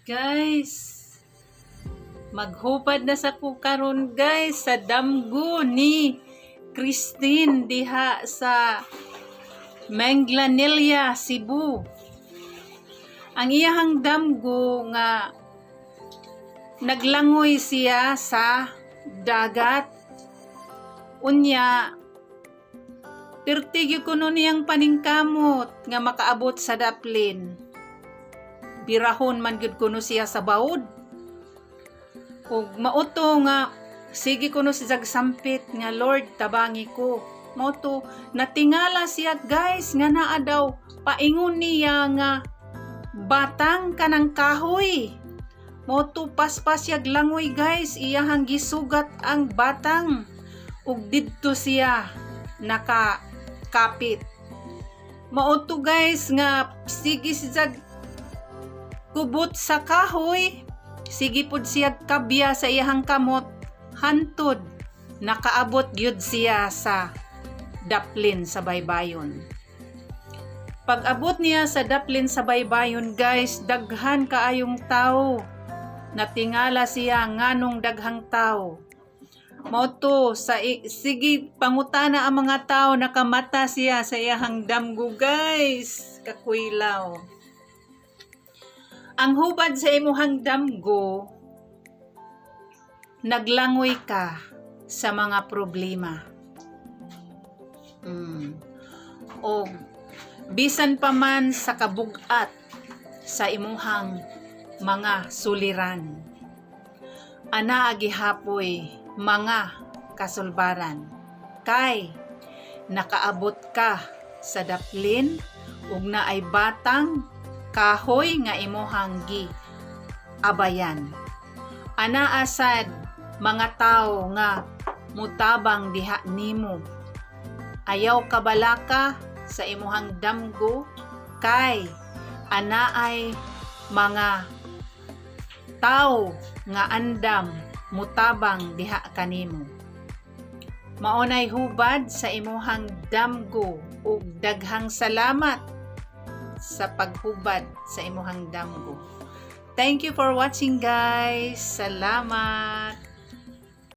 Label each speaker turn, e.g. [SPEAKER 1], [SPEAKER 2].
[SPEAKER 1] Guys, maghubad na sa ko karon, guys, sa damgo ni Christine diha sa Minglanilla, Cebu. Ang iyahang damgo nga naglangoy siya sa dagat. Unya, pirti gyud kuno niyang paningkamot nga makaabot sa daplin. Birahon man gyud kuno siya sa baud. Ug mao to nga sige kuno siya sampit nga, "Lord, tabangi ko." Mao to natingala siya, guys, nga naa daw paingon niya nga batang kanang kahoy. Mao to paspas siya langoy, guys, iyahang gisugat ang batang ug didto siya nakakapit. Mao to, guys, nga sige siya kubot sa kahoy, sige pud siya kabya sa iyahang kamot hantod nakaabot gyud siya sa daplin sa baybayon. Pag abot niya sa daplin sa baybayon, guys, daghan kaayong tao. Natingala siya nganong daghang tao. Mao to sa sige pangutana ang mga tao, nakamata siya sa iyahang damgo, guys, kakuylaw. Ang hubad sa imuhang damgo, naglangoy ka sa mga problema. O bisan pa man sa kabugat sa imuhang mga suliran. Ana gihapoy mga kasulbaran. Kay nakaabot ka sa daplin ug naay batang kahoy nga imuhang gi abayan. Ana asad mga tao nga mutabang diha nimo. Ayaw kabalaka sa imuhang damgo kay anaay mga tao nga andam mutabang diha kanimo. Maunay hubad sa imuhang damgo ug daghang salamat sa paghubad sa imuhang damgo. Thank you for watching, guys. Salamat.